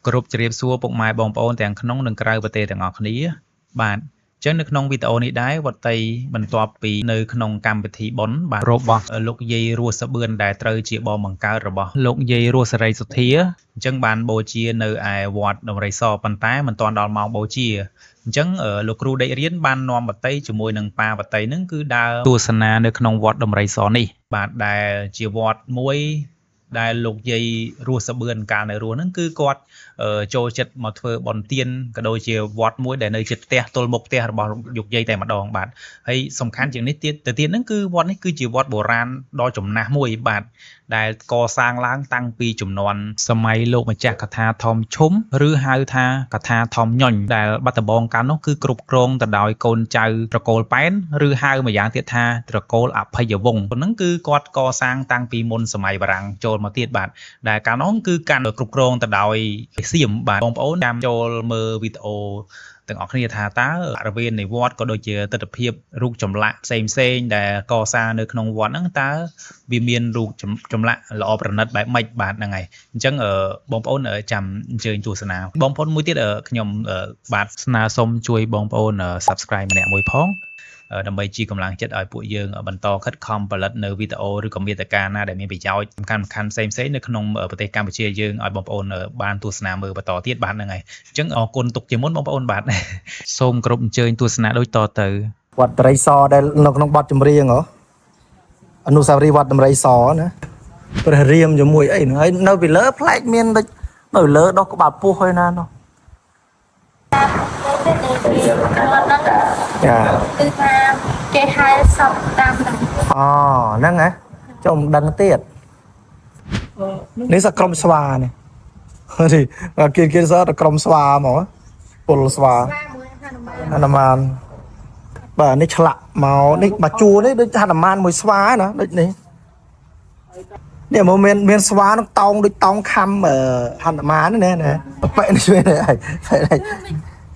គោរពជម្រាបសួរពុកម៉ែបងប្អូនទាំងក្នុងនិងក្រៅប្រទេសទាំងអស់គ្នាបាទអញ្ចឹងនៅក្នុងវីដេអូនេះដែរវត្តីបន្ទាប់ពីនៅក្នុងកម្មវិធីបុណ្យបាទរបស់លោកយាយរស់សាបឿនដែលត្រូវជាបងបង្កើតរបស់លោកយាយរស់សេរីសុទ្ធាអញ្ចឹងបានបូជានៅឯវត្តដំរីសប៉ុន្តែមិនទាន់ដល់ម៉ោងបូជាអញ្ចឹងលោកគ្រូដេករៀនបាននាំវត្តីជាមួយនឹងប៉ាវត្តីនឹងគឺដើរទស្សនានៅក្នុងវត្តដំរីសនេះបាទដែលជាវត្តមួយដែលលោកយាយរស់សាបឿនកាលនៅរស់ហ្នឹងគឺគាត់ចូលចិត្តមកធ្វើបុណ្យទានក៏ដូចជាវត្តមួយដែលនៅជិតផ្ទះទល់មុខផ្ទះរបស់លោកយាយតែម្ដងបាទហើយសំខាន់ជាងនេះទៀតទៅទៀតហ្នឹងគឺវត្តនេះគឺជាវត្តបុរាណដ៏ចំណាស់មួយបាទដែលកសាងឡើងតាំងពីជំនាន់សម័យលោកម្ចាស់កថាធំឈុំឬហៅថាកថាធំញញដែលបាត់ដំបងកាលនោះគឺគ្រប់គ្រងទៅដោយកូនចៅត្រកូលប៉ែនឬហៅម្យ៉ាងទៀតថាត្រកូលអភយវង្សហ្នឹងគឺគាត់កសាងតាំងពីមុនសម័យបារាំងចូលមកទៀតបាទដែលកាលនោះគឺកាន់គ្រប់គ្រងទៅដោយសៀមបាទបងប្អូនចាំចូលមើលវីដេអូទាំងអស់គ្នាថាតើបរិវេណនៃវត្តក៏ដូចជាទិដ្ឋភាពរូបចម្លាក់ផ្សេងផ្សេងដែលកសាងនៅក្នុងវត្តហ្នឹងតើវាមានរូបចម្លាក់ល្អប្រណិតបែបម៉េចបាទហ្នឹងហើយអញ្ចឹងបងប្អូនចាំអញ្ជើញទស្សនាបងប្អូនមួយទៀតខ្ញុំបាទស្នើសុំជួយបងប្អូន Subscribe ម្នាក់មួយផងដើម្បីជាកម្លាំងចិត្តឲ្យពួកយើងបន្តខិតខំផលិតនៅវីដេអូឬក៏មាតិកាណាដែលមានប្រយោជន៍សំខាន់សំខាន់ផ្សេងផ្សេងនៅក្នុងប្រទេសកម្ពុជាយើងឲ្យបងប្អូនបានទស្សនាមើលបន្តទៀតបាទហ្នឹងហើយអញ្ចឹងអរគុណទុកជាមុនបងប្អូនបាទសូមគោរពអញ្ជើញទស្សនាដូចតទៅ វត្តត្រីសដែលនៅក្នុងបទចម្រៀងហ៎អនុស្សាវរីយ៍វត្តដំរីសណាព្រះរាមជាមួយអីហ្នឹងហើយនៅពីលើផ្លែកមានដូចនៅលើដោះក្បាលពោះហើយណានោះចា គឺថាគេហៅសពតាមហ្នឹង អូហ្នឹងហ៎ចូលមិនដឹងទៀតនេះសក្រុមស្វានេះនេះគេគេសតក្រុមស្វាហ្មងពលស្វា ស្វាមួយហនុមាន ហនុមានបាទនេះឆ្លាក់មកនេះបាជួរនេះដូចហនុមានមួយស្វាណាដូចនេះនេះមកមានមានស្វានឹងតោងដូចតោងខំហនុមានណាណាបែកនេះជួយនេះឯងបែកនេះ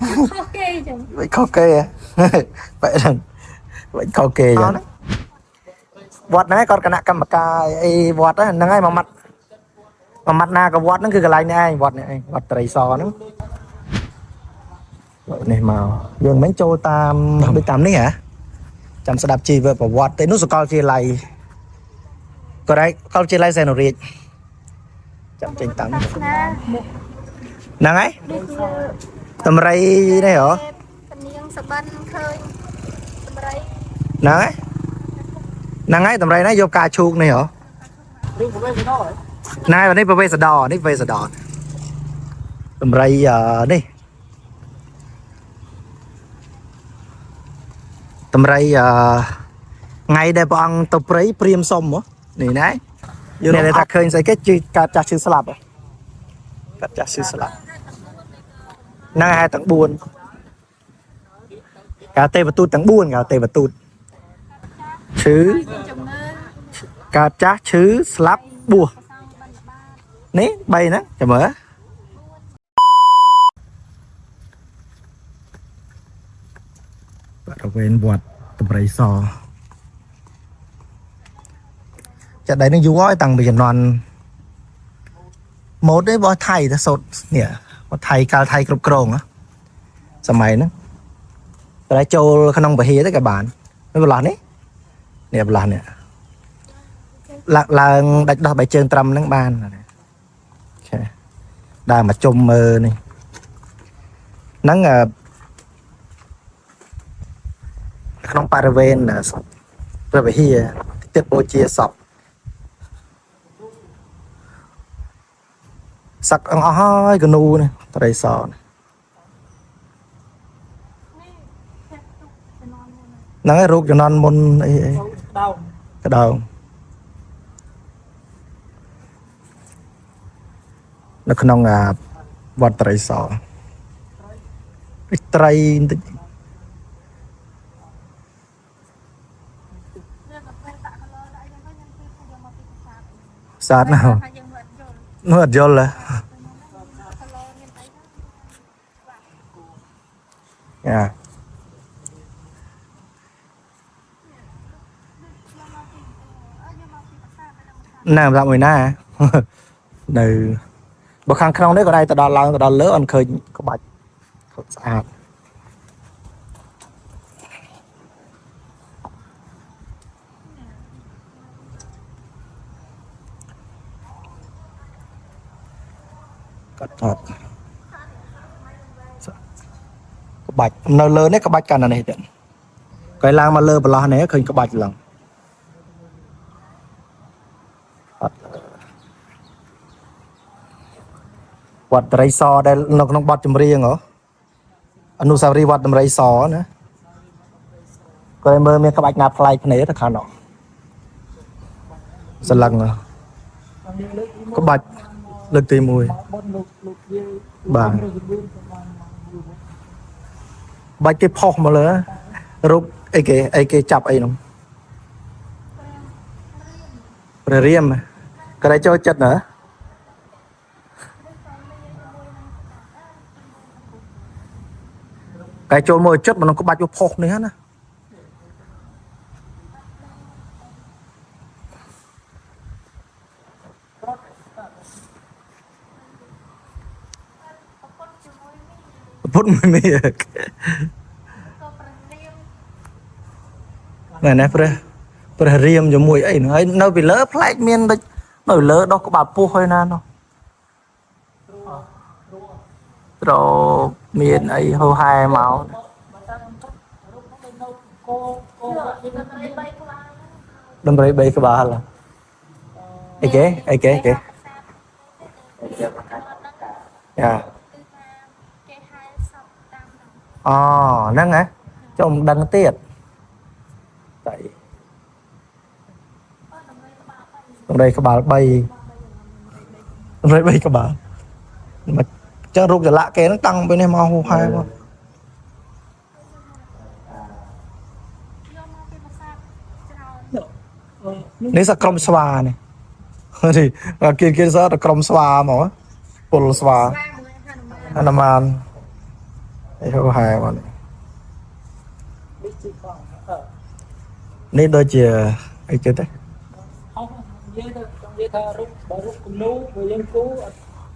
ខុសគេចឹង បែកខុសគេហ៎បែកហ្នឹងបែកខុសគេចឹងវត្តហ្នឹងឯងគាត់គណៈកម្មការអីវត្តហ្នឹងហើយមួយម៉ាត់មួយម៉ាត់ណាក៏វត្តហ្នឹងគឺកន្លែងនេះឯងវត្តនេះឯងវត្តត្រីសហ្នឹងនេះមកយើងមិនចូលតាមដូចតាមនេះហ៎ចាំស្ដាប់ជីវប្រវត្តិទេនោះសកលវិទ្យាល័យក៏រ៉ៃកលវិទ្យាល័យសែនរាជចាំចេញតាមនេះ សាសនា ហ្នឹងហើយ នេះជា តម្រៃនេះហ៎ ពនាងសបិនឃើញដំរី ហ្នឹងហើយហ្នឹងហើយតម្រៃហ្នឹងយកការឈូកនេះហ៎ណែនេះប្រវេសដនេះប្រវេសដតម្រៃនេះតម្រៃអឺថ្ងៃដែលព្រះអង្គទៅព្រៃព្រាមសុំហ៎នេះណែយើងនេះថាឃើញស្អីគេជឿកើតចាស់ឈឺស្លាប់ហ៎កើតចាស់ឈឺស្លាប់ហ្នឹងហើយទាំង4កាទេវទូតទាំង4កាទេវទូតឈឺ ជំងឺ កើតចាស់ឈឺស្លាប់បួសនេះ3ហ្នឹងចាំមើលបរិវេណវត្តដំរីសចាដៃនឹងយូរហើយតាំងពីជំនាន់ម៉ូដនេះរបស់ថៃទៅសូត្រនេះរបស់ថៃកាលថៃគ្រប់គ្រងហ៎សម័យហ្នឹងតែចូលក្នុងពហិទៅក៏បាននេះបន្លោះនេះនេះបន្លោះនេះ ឡើងឡើងដាច់ដោះបែកជើងត្រឹមហ្នឹងបានអូខេដើរមកជុំមើលនេះហ្នឹងអឺក្នុងបរិវេណព្រះវិហារទៀតបូជាសពសឹកអស់ហើយកនូនេះត្រីសនេះហ្នឹងហើយរូបជំនន់មុនអីអីក្តោង នៅក្នុងអាវត្តត្រីសនេះត្រីបន្តិចសាទណាស់ ថាយើងមើលអត់យល់ នោះអត់យល់ហ៎ កឡមានអី យ៉ាណាសម្រាប់មួយណា នៅ បើខាងក្នុងនេះក៏ដែរទៅដល់ឡើងទៅដល់លើអត់ឃើញក្បាច់ស្អាតគាត់ថតក្បាច់នៅលើនេះក្បាច់កាន់តែនេះទៀតគេឡើងមកលើប្រឡោះនេះឃើញក្បាច់ឡើងអត់វត្តត្រីសដែលនៅក្នុងបទចម្រៀងហ៎អនុស្សាវរីយ៍វត្តដំរីសណាគាត់មើលមានក្បាច់ណាប្លែកភ្នែកទៅខាងនោះសន្លឹងហ៎ក្បាច់លើកទី1បាទបាច់គេផុសមកលើរូបអីគេអីគេចាប់អីនោះព្រះរាមក៏ได้ចូលចិត្តណាកែចូលមកចិត្តមកក្នុងក្បាច់វាផុសនេះណាពុទ្ធមួយមី ក៏ប្រនាម ណែណែព្រះព្រះរាមជាមួយអីហ្នឹងហើយនៅពីលើប្លែកមានដូចនៅលើដោះក្បាលពោះហើយណានោះត្រមានអីហោហែមក ដំរី3ក្បាល ដំរី3ក្បាលអីគេអីគេអីគេយ៉ា គឺថាគេហៅសពតាមហ្នឹង អូហ្នឹងហ៎ចុះមិនដឹងទៀតតៃ អត់ដំរីក្បាល ដំរីក្បាល3ដំរី3ក្បាលមកចឹងរូបចលៈគេហ្នឹងតាំងពីនេះមកហោហែមក យកមកពីប្រាសាទច្រើន នេះសក្រុមស្វានេះនេះគេគេសតក្រុមស្វាមកពលស្វា ស្វាមួយហនុមាន ហនុមានអីហៅហែមកនេះនេះដូចជាអីគេទេ ហោះនិយាយទៅចង់និយាយថារូបបើរូបគំនូបើយើងគូ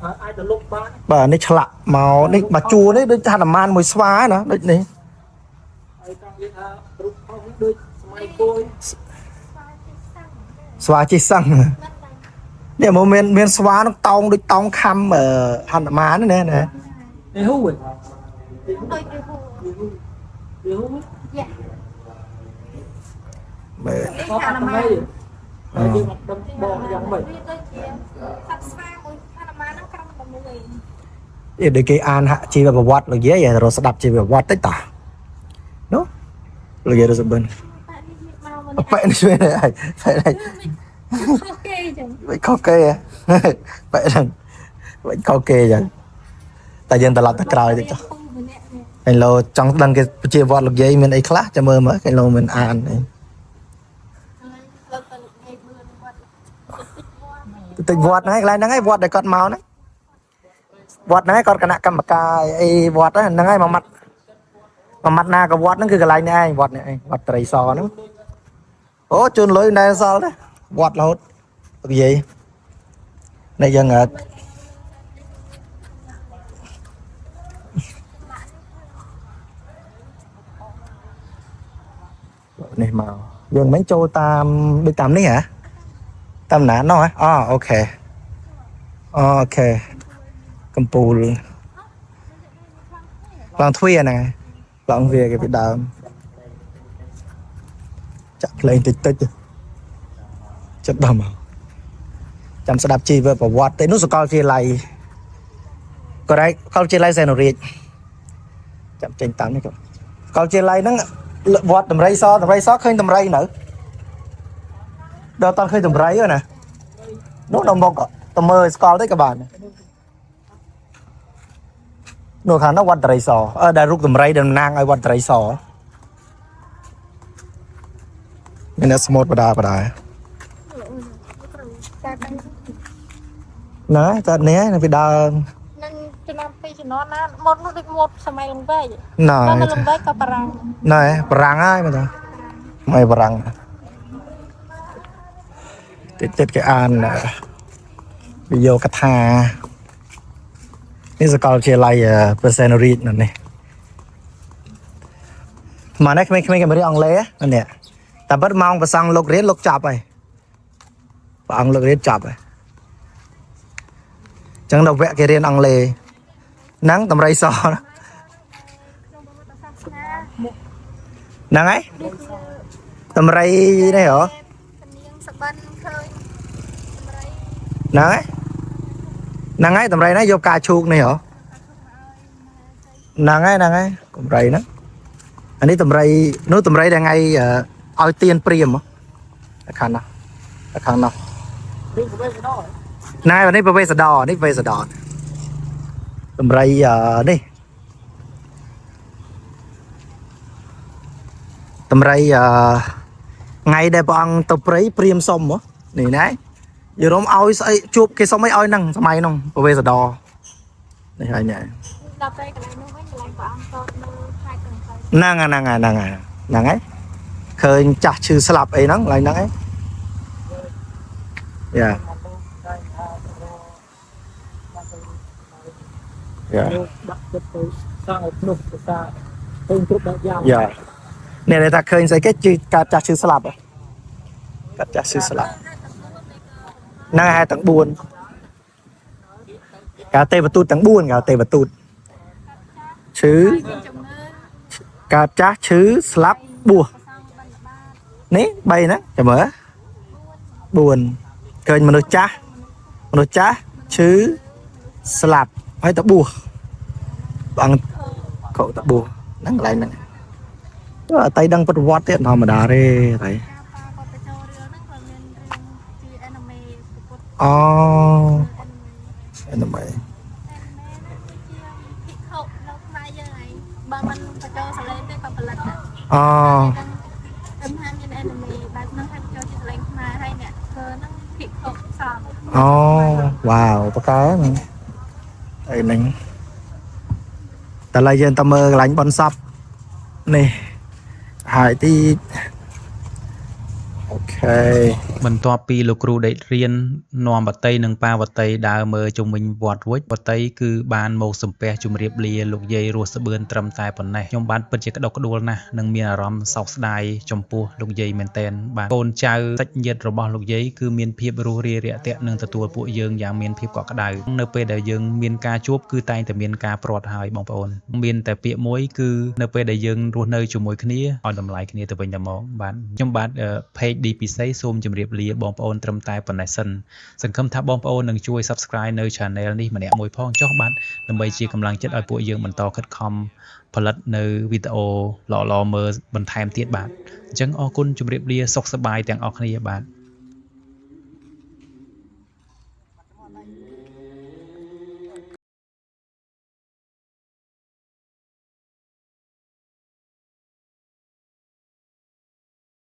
អាចទៅលុបបាន បាទនេះឆ្លាក់មកនេះមកជួរនេះដូចហនុមានមួយស្វាណាដូចនេះ ហើយចង់និយាយថារូបខុសដូចសម័យគោយ ស្វាជាសង្ឃ ស្វាជិះសឹង មិនដឹង នេះមកមានមានស្វានឹងតោងដូចតោងខំហនុមានណាណា នេះហ៊ូវិញ ដូចគេហូ វាហ៊ូ យ៉ា មើល នេះ ប ហនុ អត់ថ្មី មាន ហើយយើងអត់ដឹងបងយ៉ាងម៉េច វាដូចជាសត្វស្វាមួយហនុមានហ្នឹងក្រុមតែមួយ អីដូចគេអានហាក់ជីវប្រវត្តិលោកយាយរកស្ដាប់ជីវប្រវត្តិតិចតានោះលោកយាយរកស្បិន ប៉ានេះមក អប៉ែនេះជួយអីប៉ែនេះ ខុសគេចឹង មិនខុសគេហ៎ប៉ែហ្នឹងមិនខុសគេចឹងតែយើងត្រឡប់ទៅក្រោយតិចចុះ ពូម្នាក់នេះ កែឡូចង់ដឹងគេជាវត្តលោកយាយមានអីខ្លះចាំមើលមើលកែឡូមិនអានអី លើកទៅលោកយាយបឿនគាត់តិចវត្ត តិចវត្តហ្នឹងឯងកន្លែងហ្នឹងឯងវត្តដែលគាត់មកហ្នឹងវត្តហ្នឹងឯងគាត់គណៈកម្មការអីវត្តហ្នឹងឯងមួយម៉ាត់មួយម៉ាត់ណាក៏វត្តហ្នឹងគឺកន្លែងនេះឯងវត្តនេះឯងវត្តត្រីសហ្នឹងអូជូនលុយណែសល់ទេវត្តរហូតលោកយាយនេះយើងអត់នេះមកយើងមិនចូលតាមដូចតាមនេះហ៎តាមណាណោះហ៎អូអូខេអូខេកំពូលឡើងទ្វារហ្នឹងហើយឡើងទ្វារគេពីដើមចាក់ភ្លេងតិចតិចចិត្តដល់មកចាំស្ដាប់ជីវប្រវត្តិទេនោះសកលវិទ្យាល័យក៏រែកសកលវិទ្យាល័យសែនរាជចាំចេញតាមនេះក៏សកលវិទ្យាល័យហ្នឹងវត្តដំរីសដំរីសឃើញដំរីនៅដល់តន់ឃើញដំរីហ៎ណានោះដល់មកទៅមើលស្កលទេក៏បានដែរនោះខាងនោះវត្តដំរីសអឺដែលរូបដំរីតំណាងឲ្យវត្តដំរីសមានអ្នកស្មូតបដាបដា ចាដឹង ណាតែនេះនៅពីដើម នឹងជំនាន់ពីជំនាន់ណាមុតនោះដូចមុតសម័យលង្វែក ណែ ដល់នៅលង្វែកក៏បារាំង ណែបារាំងហើយមើលទៅមិនបារាំងតិចតិចគេអានវិយោកថា នេះសាកលវិទ្យាល័យ Percent Read នៅនេះមកនេះក្មេងៗគេមករៀនអង់គ្លេសណានេះតែពិតម៉ោងប្រសង់លោករៀនលោកចាប់ហើយព្រះអង្គលោករៀនចាប់ហើយអញ្ចឹងដល់វគ្គគេរៀនអង់គ្លេសហ្នឹងតម្រៃស ក្នុងពុទ្ធសាសនា ហ្នឹងហើយតម្រៃនេះហ៎ ពនាងសបិនឃើញដំរី ហ្នឹងហើយហ្នឹងហើយតម្រៃហ្នឹងយកផ្កាឈូកនេះហ៎ហ្នឹងហើយហ្នឹងហើយតម្រៃហ្នឹងអានេះតម្រៃនោះតម្រៃដែលថ្ងៃឲ្យទៀនព្រាមហ៎ខាងនោះខាងនោះ រឿងប្រវេសដរ ណែនេះប្រវេសដនេះប្រវេសដតម្រៃនេះតម្រៃថ្ងៃដែលព្រះអង្គទៅព្រៃព្រាមសុំហ៎នេះណែយករំឲ្យស្អីជួបគេសុំអីឲ្យហ្នឹងសម័យហ្នឹងប្រវេសដនេះហើយនេះ ដល់ពេលកន្លែងនោះវិញកន្លែងព្រះអង្គតតនៅខេត្តកំពត ហ្នឹងហើយហ្នឹងហើយហ្នឹងហើយហ្នឹងហើយឃើញចាស់ឈឺស្លាប់អីហ្នឹងឡើយហ្នឹងឯងយ៉ា មកលោកតែថារមកទៅ យ៉ា លោកដាក់ចិត្តទៅសាងឲ្យភ្នំភាសាទៅគ្រប់បែបយ៉ាង យ៉ានេះគេថាឃើញស្អីគេជឺកើតចាស់ឈឺស្លាប់ហ៎កើតចាស់ឈឺស្លាប់ហ្នឹងហើយទាំង4កើតទេវទូតទាំង4កើតទេវទូតឈឺ មានជំងឺ កើតចាស់ឈឺស្លាប់បួស ប្រសងបណ្ឌបាត នេះ3ហ្នឹងចាំមើល4ឃើញមនុស្សចាស់មនុស្សចាស់ឈឺស្លាប់ហើយទៅបួសព្រះអង្គខោទៅបួសហ្នឹងកន្លែងហ្នឹងអើអតីដឹងពុទ្ធវត្តទៀតធម្មតាទេអតី ការប៉ាគាត់ទៅចូលរឿងហ្នឹងក៏មានរឿងជា anime ពុទ្ធ អូ anime អីដើម្បី anime ហ្នឹងគឺជាភិក្ខុនៅខ្មែរយើងឯងបើមិនបញ្ចូលសលេងទេក៏ផលិតដែរ អូ តែថាមាន anime បែបហ្នឹងហើយបញ្ចូលជាសលេងខ្មែរហើយអ្នកធ្វើហ្នឹងភិក្ខុសង្ឃ អូវ៉ាវប៉ាកែហ្នឹងអីហ្នឹងតែឡើយយើងទៅមើលកន្លែងបនសពនេះហើយទីអូខេ បន្ទាប់ពីលោកគ្រូដេករៀននាំបតីនិងបាវតីដើរមើលជុំវិញវត្តរួចបតីគឺបានមកសំពះជម្រាបលាលោកយាយរស់ស្បឿនត្រឹមតែប៉ុណ្ណេះខ្ញុំបានពិតជាក្តុកក្តួលណាស់និងមានអារម្មណ៍សោកស្ដាយចំពោះលោកយាយមែនទែនបាទកូនចៅសាច់ញាតិរបស់លោកយាយគឺមានភាពរួសរាយរាក់ទាក់និងទទួលពួកយើងយ៉ាងមានភាពកក់ក្ដៅនៅពេលដែលយើងមានការជួបគឺតែងតែមានការព្រាត់ហើយបងប្អូនមានតែពាក្យមួយគឺនៅពេលដែលយើងរស់នៅជាមួយគ្នាឲ្យតម្លៃគ្នាទៅវិញទៅមកបាទខ្ញុំបាទ page DPC សូមជម្រាបលាបងប្អូនត្រឹមតែប៉ុណ្ណេះសិនសង្ឃឹមថាបងប្អូននឹងជួយ Subscribe នៅ Channel នេះម្នាក់មួយផងចុះបាទដើម្បីជាកម្លាំងចិត្តឲ្យពួកយើងបន្តខិតខំផលិតនៅវីដេអូល្អៗមើលបន្ថែមទៀតបាទអញ្ចឹងអរគុណជម្រាបលាសុខសប្បាយទាំងអស់គ្នាបាទ មក